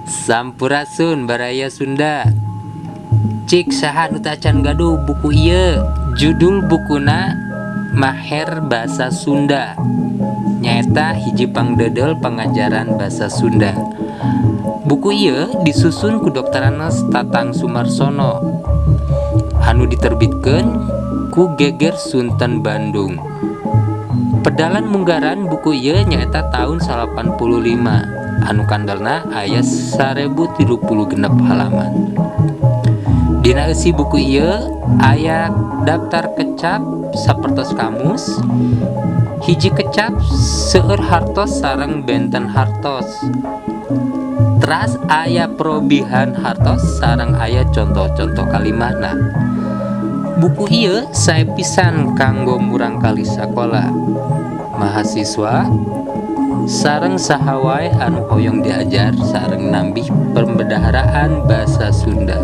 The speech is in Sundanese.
Sampurasun, Baraya Sunda. Cik saha nu tacan gaduh buku ieu? Judul bukuna Maher Basa Sunda, nyaeta hiji pangdeudeul pangajaran basa Sunda. Buku ieu disusun ku Drs. Tatang Sumarsono anu diterbitkeun ku Geger Sunten Bandung. Pedalan munggaran buku ieu nyaeta taun 85 anu kandelna aya 1036 halaman. Dina eusi buku ieu aya daftar kecap sapertos kamus, hiji kecap, seueur hartos sareng benten hartos. Teras aya perobihan hartos sareng aya contoh-contoh kalimatna. Buku ieu sae pisan kanggo murangkalih sakola, mahasiswa, sareng saha wae anu hoyong diajar sareng nambih perbendaharaan basa Sunda.